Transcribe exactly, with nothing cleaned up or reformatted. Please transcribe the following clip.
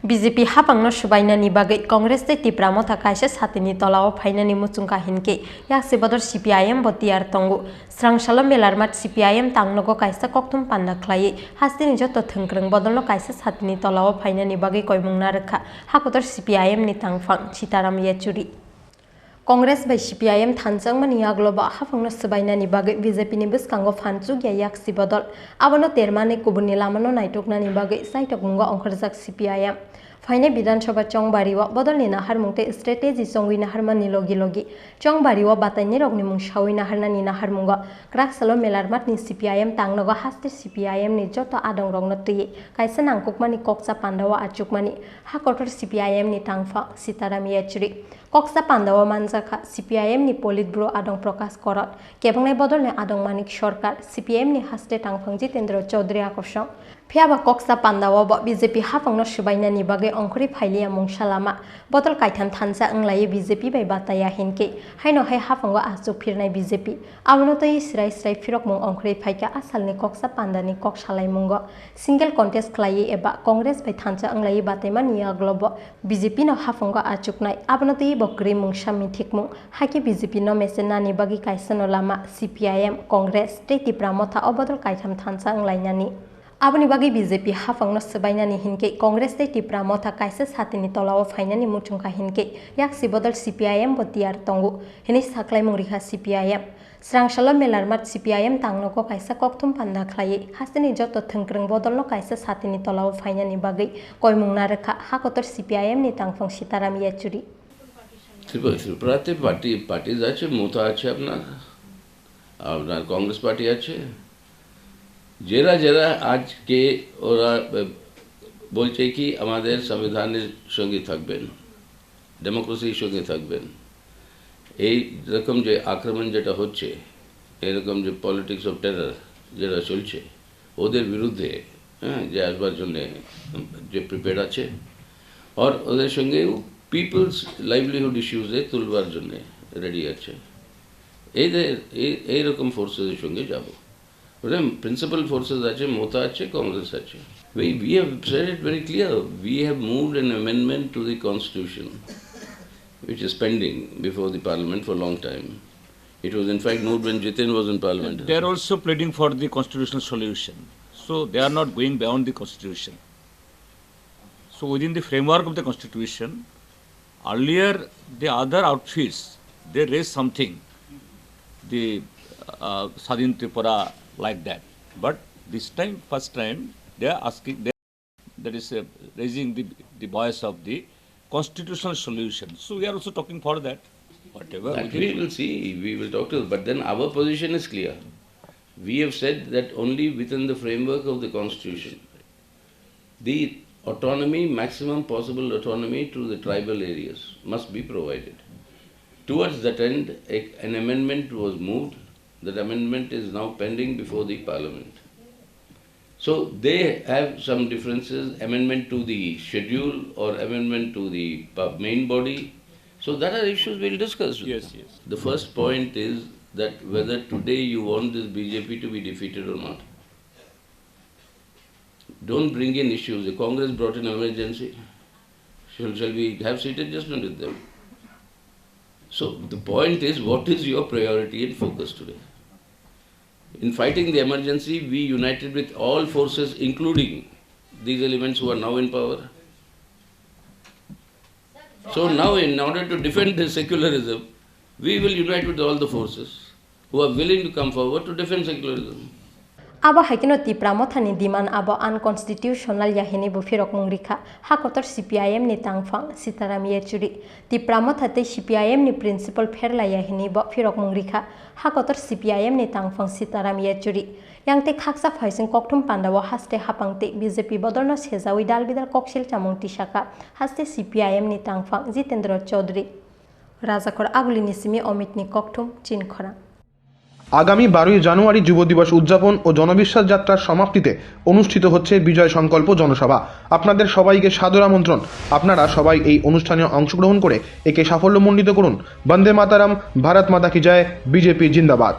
B J P hapangno swbainani bagwi Congress tei Tipra Motha kaisa satini tolao phainani muchungkha hinkhe yaksi bodol C P I M bo tiyar tongo. Srangsalo Melarmat C P I M tangnogo kaisa kokthum panda khlaiwi hasteni joto thwngkwrwng bodolno kaisa satini tolao phainani bagwi koimung narwkha hakotor C P I M ni tangphang Sitaram Yechuri. Congress bai C P I M thansa wngmani yagulo bo haphangno swbainani bagwi B J P ni bwskango phan chukya yaksi bodol. Abono termani kubunni lamano naituknani bagwi saitok mungo ongkhorjak C P I M. Phainai Bidhan Sabha chongbario bodolni naharmung tei strategy chongwi naharmani logi logi chongbario batainirokni mung sawi naharnani naharmungo kwraksalo Melarmatni C P I M tangnogo haste C P I M ni joto adongrokno twiwi kaisa nangkukmani koksa pandao achukmani ha kotor C P I M ni tangphang Sitaram Yechuri. Koksa pandao manjakha C P I M ni Politburo adong Prakash Korot, kebangnai bodolni adong Manik Sarkar, C P I M ni haste tangphang Jitendra Chaudhary Akosong. Phiyaba koksa pandao bo B J P haphangno swbainani bagwi ongkhorwi phailiya mungsa lama. Bodol kaitham thansa wnglaiwi B J P bai bataiya hinkhe haino hai haphango achuk phirnai B J P. Abono twi srai srai phirokmung ongkhorwi phaikha a salni koksa pandani kok salaimungo. Single contest khlaiwi eba Congress bai thansa wnglaiwi bataimani yagulo bo B J P no haphango achuknai, abono twi bo kwrwi mungsa mithikmung, hakhe B J P no mechenani bagwi kaisano lama C P I M, Congress tei Tipra Motha o bodol kaitham thansa wnglainani. Aboni bagwi B J P haphangno swbainani hinkhe Congress tei Tipra Motha kaisa satini tolao phainani muchungkha hinkhe yaksi bodol C P I M bo tiyar tongo, hinwi saklaimung rikha C P I M. Srangsalo Melarmat C P I M tangnogo kaisa kokthum panda khlaiwi hasteni joto thwngkwrwng bodolno kaisa satini tolao phainani bagwi koimung narwkha hakotor C P I M ni tangphang Sitaram Yechuri. Tripura, Tripura te party, parties আছে, মোতা আছে আপনার, আপনার কংগ্রেস পার্টি আছে। যারা যারা আজকে ওরা, আহ, বলছে কি আমাদের সংবিধানের সঙ্গে থাকবেন, ডেমোক্রেসির সঙ্গে থাকবেন, এই রকম যে আক্রমণ যেটা হচ্ছে, এরকম যে পলিটিক্স অফ টেরর যেটা চলছে, ওদের বিরুদ্ধে, হ্যাঁ, যে আসবার জন্যে যে প্রিপেয়ার্ড আছে, আর ওদের সঙ্গে পিপলস লাইভলিহুড ইস্যুসে তুলবার জন্যে রেডি আছে। এই যে, এই, এইরকম ফোর্সেসের সঙ্গে যাব। ওটা প্রিন্সিপাল ফোর্সেস আছে, মোতা আছে, কংগ্রেস আছে। We, we have said it very clear. We have moved an amendment to the constitution, which is pending before the parliament for a long time. It was in fact moved when Jiten was in parliament. They are also pleading for the constitutional solution. So they are not going beyond the constitution. So within the framework of the constitution, earlier the other outfits, they raised something, the, uh, Sadin Tripura like that. But this time, first time, they are asking, they, that is, uh, raising the, the voice of the constitutional solution. So we are also talking for that. Whatever. That we will see, we will talk to, but then our position is clear. We have said that only within the framework of the constitution, the autonomy, maximum possible autonomy to the tribal areas must be provided. Towards that end, a, an amendment was moved. That amendment is now pending before the parliament. So they have some differences, amendment to the schedule or amendment to the pu-, main body. So that are issues we'll discuss with them. Yes, yes. The first point is that whether today you want this B J P to be defeated or not. Don't bring in issues. The Congress brought in emergency. Shall, shall we have seated judgment with them? So the point is, what is your priority and focus today? In fighting the emergency, we united with all forces, including these elements who are now in power. So now, in order to defend the secularism, we will unite with all the forces who are willing to come forward to defend secularism. Abo hai kheno Tipra Mothani demand abo unconstitutional ya hinwi bo phirokmung rikha, ha kotor C P I M ni tangphang Sitaram Yechuri. Tipra Motha tei C P I M ni principle pherlaiya hinwi bo phirokmung rikha, ha kotor C P I M ni tangphang Sitaram Yechuri. Yang tei khaksa phaising kokthum pandao haste haphang tei B J P bodolno sejawi dal bidal koksil chamung tisakha, haste C P I M ni tangphang Jitendra Chaudhary. Rajakhor Agulini simi Omitni kokthum Chinkhorang. আগামী বারোই জানুয়ারি যুব দিবস উদযাপন ও জনবিশ্বাস যাত্রার সমাপ্তিতে অনুষ্ঠিত হচ্ছে বিজয় সংকল্প জনসভা। আপনাদের সবাইকে সাদর আমন্ত্রণ। আপনারা সবাই এই অনুষ্ঠানে অংশগ্রহণ করে একে সাফল্যমণ্ডিত করুন। বন্দে মাতারাম, ভারত মাতা কি জয়, বিজেপি জিন্দাবাদ।